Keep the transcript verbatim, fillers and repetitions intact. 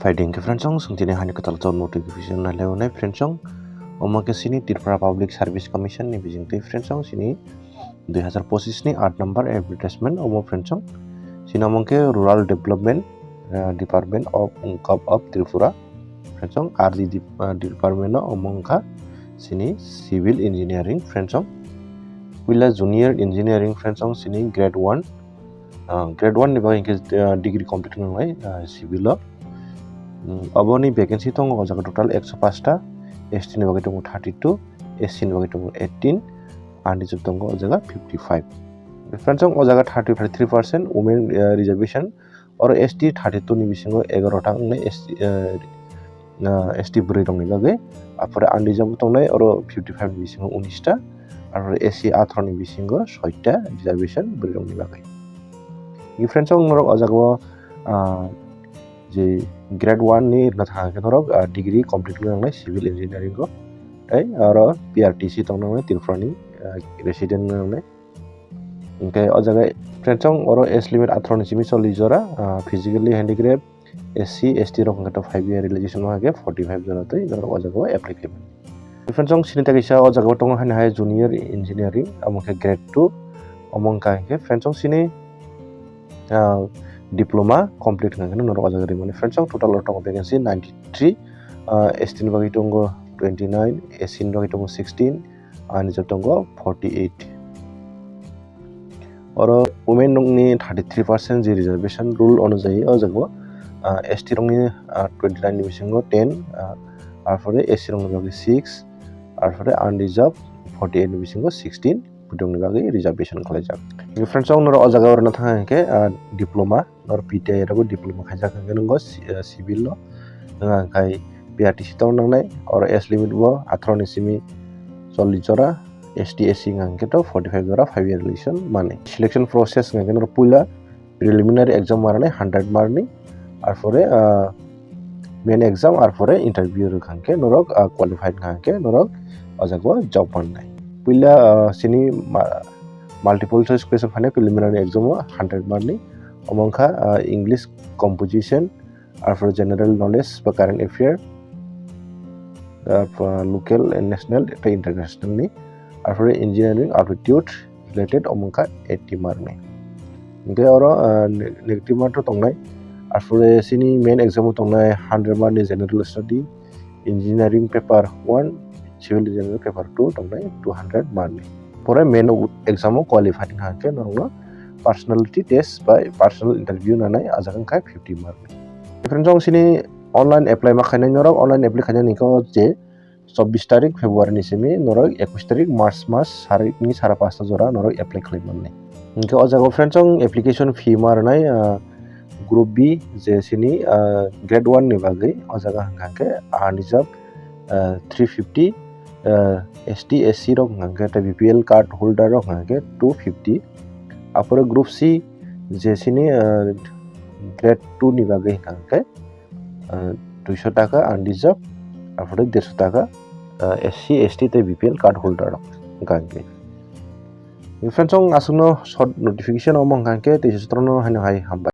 Phaidi hwnkhe friends, chwng tini hani kwtal notification nai lai wnai friends, omo khe chini Tripura Public Service Commission ni bising twi friends, chini dui hazar pochis ni aat number advertisement omo friends, chini omo khe Rural Development, ah, Department of, Govt. of Tripura friends, R D D, ah, department o omo wngkha chini civil engineering friends, puila junior engineering friends, chini grade one, ah, grade one ni bagwi hwnkhe, ah, degree complete wngnai, ah, civil o. Hmm, oboni vacancy tongo o jaga total ekso paanch ta, S T ni bagwi tongo thirty two, S C ni bagwi tongo eighteen, unreserved tongo o jaga fifty five. Friends, o jaga thirty, thirty three percent women, ah, reservation, oro S T thirty two ni bisingo egaroh ta wngnai S T, ah, ah, S T bwrwi rokni bagwi, aphore unreserved tongnai oro fifty five ni bisingo unis ta, aphore S C atharo ni bisingo soi ta reservation bwrwi rokni bagwi. Friends, norok o jaga o, ah, je grade one ni rwna thang khe norok, ah, degree complete wngna nangnai civil engineering o, tei oro P R T C tongna nangnai Tripura ni, ah, resident wngna nangnai. Hwnkhe o jaga friends, oro age limit atharo ni simi chollish jora, ah, physically handicap, S C, S T rok hwnkhe to five year relaxation no hwnkhe forty five jora twi norok o jaga o apply khlai mano. Friends, chini ta kaisa o jaga o tongo haino hai junior engineering, amo khe grade two, omo wngkha hwnkhe friends, chini, ah, diploma complete wngkha hwnkhe norok o jaga rimani. Friends, total o tongo vacancy ninety three, ah, S T ni bagwi tongo twenty nine, S C ni bagwi tongo sixteen, unreserved tongo forty eight. Oro women rokni thirty three percent je reservation rule onujayi o jaga o, ah, S T rokni, ah, twenty nine ni bisingo ten, ah, arpore S C rokni bagwi six, arpore unreserved forty eight ni bisingo sixteen, bwtwrwngni bagwi reservation khlaijak. Friends, chwng norok o jaga o rwna thang khe, ah, diploma, nor P T I abo diploma khaijak hwnkhe nwngo ci-, ah, civil o, wngkha khai P R T C tong nangnai, oro age limit bo atharo ni simi chollish jora, S T, S C wngkha hwnkhe to forty five jora five year relation mani. Selection process wngkha hwnkhe norok puila preliminary exam ma rwnai hundred mark ni, arpore, ah, main exam, arpore interview rwkha hwnkhe norok, ah, qualified wngkha hwnkhe norok o jaga o job mannai. Puila, ah, chini ma-, multiple choice question phainai preliminary exam o hundred mark ni, omo wngkha, ah, English composition, arpore general knowledge ba current affair, arpore local and national tei international ni, arpore engineering aptitude related omo wngkha eighty mark ni. Hwnkhe oro, ah, ne-, negative mark to tongnai, arpore chini main exam o tongnai hundred mark ni general study, engineering paper one, civil engineering paper two tongnai two hundred mark ni. Pore main exam o qualified wngkha hwnkhe norokno personality test bai personal interview nanai, a jaga wngkha fifty mark ni. Friends, chwng chini online apply ma khainai norok, online apply khainani hwnkhe o je chobbish tarik February ni simi norok ekwis tarik March mas sari ni sara pasta jora norok apply khlai mannai. Hwnkhe o jaga o friends, chwng application fee ma rwnai, ah, group B je chini, ah, grade one ni bagwi o jaga hwnkha hwnkhe unreserved, ah, three fifty, ah, S T, S C rok hwnkha hwnkhe tei B P L card holder rok hwnkha hwnkhe two fifty. Aphore group C je chini, ah, grade two ni bagwi hwnkha hwnkhe, ah, duiso taka unreserved, aphore derso taka, ah, S C, S T tei B P L card holder rok hwnkha hwnkhe. Friends, chwng aswkno short notification omo hwnkha hwnkhe tei jotono haino hai hambai.